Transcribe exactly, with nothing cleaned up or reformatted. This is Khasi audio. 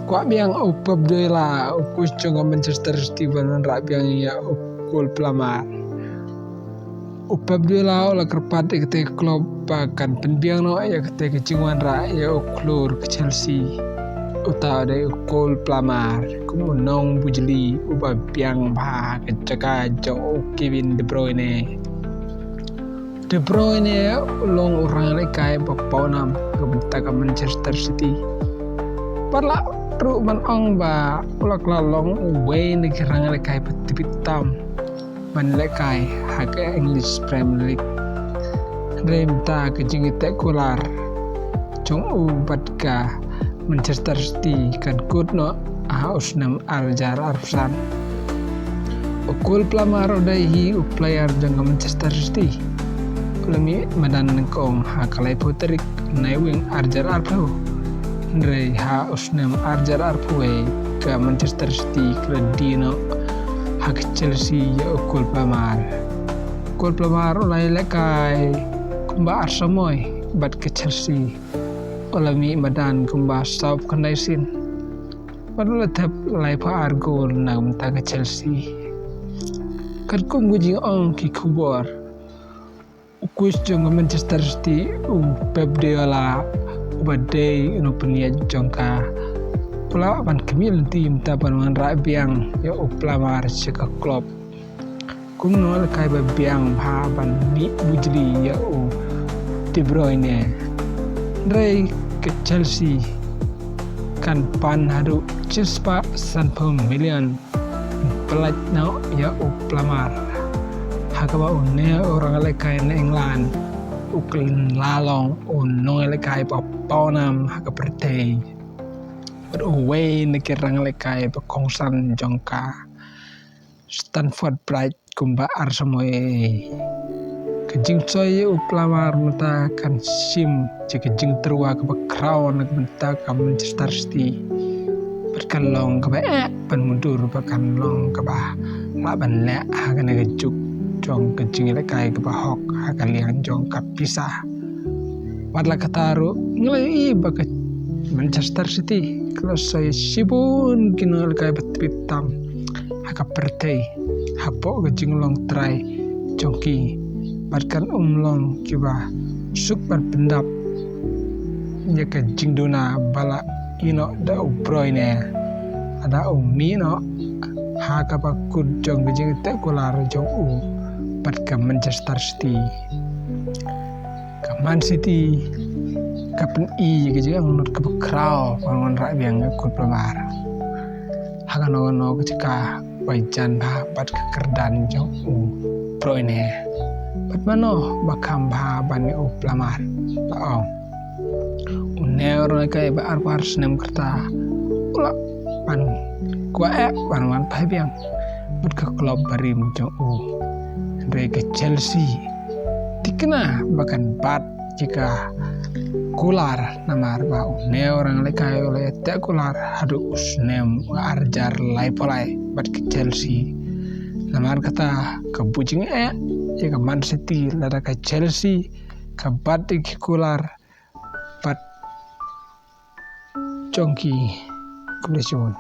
Kwah biang u Pep Guardiola, u coach jong ka Manchester City, ban wanrah biang ïa u Cole Palmer. U Pep Guardiola u la kyrpad ïa katei ka club ba kan pynbiang noh ïa katei ka jingwanrah ïa u khlur ka Chelsea. Uta u dei u Cole Palmer, kum u nongbujli uba biang bha ha ka jaka jong u Kevin De Bruyne. De Bruyne u long u ranglehkai ba pawnam ka bynta ka Manchester City. Bad lah ruh ban ong ba u la kylla long uwei na ki ranglehkai ba tbit tam ban lehkai ha ka English Premier League. Hynrei mynta ka jingïateh kular jong u bad ka Manchester City kan kut noh ha u snem ar hajar arphew san. U Cole Palmer u dei hi u player jong ka Manchester City. U la mih madan nyngkong ha ka laiphew tarik Naiwieng ar hajar arphew. Hynrei ha u snem ar hajar arphew wei ka Manchester City ka la die noh ha ka Chelsea ïa u Cole Palmer. Cole Palmer u la ïalehkai kumba ar samoi bad ka Chelsea. U la mih madan kumba sawphew khyndai sien bad u la thep laiphew ar gol na ka bynta ka Chelsea. Katkum ka jingong ki khubor, u coach jong ka Manchester City, u Pep Guardiola, uba dei u nongpynïaid jong ka, u lah ban khmih lynti mynta ban wanrah biang ïa u Palmer sha ka club. Kum u nonglehkai ba biang bha ban mih bujli ïa u De Bruyne. Hynrei ka Chelsea kan pan haduh shispah sanphew million ban pyllait noh ïa u Palmer, ha kaba une u ranglehkai na England u kylla long u nonglehkai ba pawnam ha ka pyrthei bad uwei na ki ranglehkai ba kongsan jong ka Stamford Bridge kumba ar samoi. Ka jingsoi ïa u Palmer mynta kan shim sha ka jingtyrwa kaba khraw na ka bynta ka Manchester City. Bad kan long kaba eh ban mutdur, bad kan long kaba lah ban leh ha kane ka juk jong ka jingïalehkai kaba hok ha ka liang jong ka pisa. Wat la katta ruh, ngi la ïohi ba ka Manchester City ka la soi shibun ki nonglehkai ba tbit tam ha ka pyrthei hapoh ka jinglong trai jong ki, bad kan ym long kiba suk ban pyndap ïa ka jingduna ba la ïeh noh da u Bruyne lada u mih noh ha kaba kut jong ka jingïateh kular jong u bad ka Manchester City. Ka Man City ka pyni ïa ka jingangnud kaba khraw ban wanrah biang ïa u Cole Palmer ha kano kano ka jaka ba jan bha bad ka kyrdan jong u Bruyne. Bad mano ba kham bha ban ïa u Palmer? La ong, une u ranglehkai ba arphew ar snem ka rta u lah ban kwah eh ban wan phai biang bad ka club barim jong u. Hynrei ka Chelsea thikna ba kan bat ïa ka kular, namar ba une u ranglehkai u la ïateh kular haduh u snem ar hajar laiphew lai bad ka Chelsea. Namar kata ka buh jingeh ïa ka Man City lada ka Chelsea ka bat ïa ki kular bad jong ki. Khublei shibun.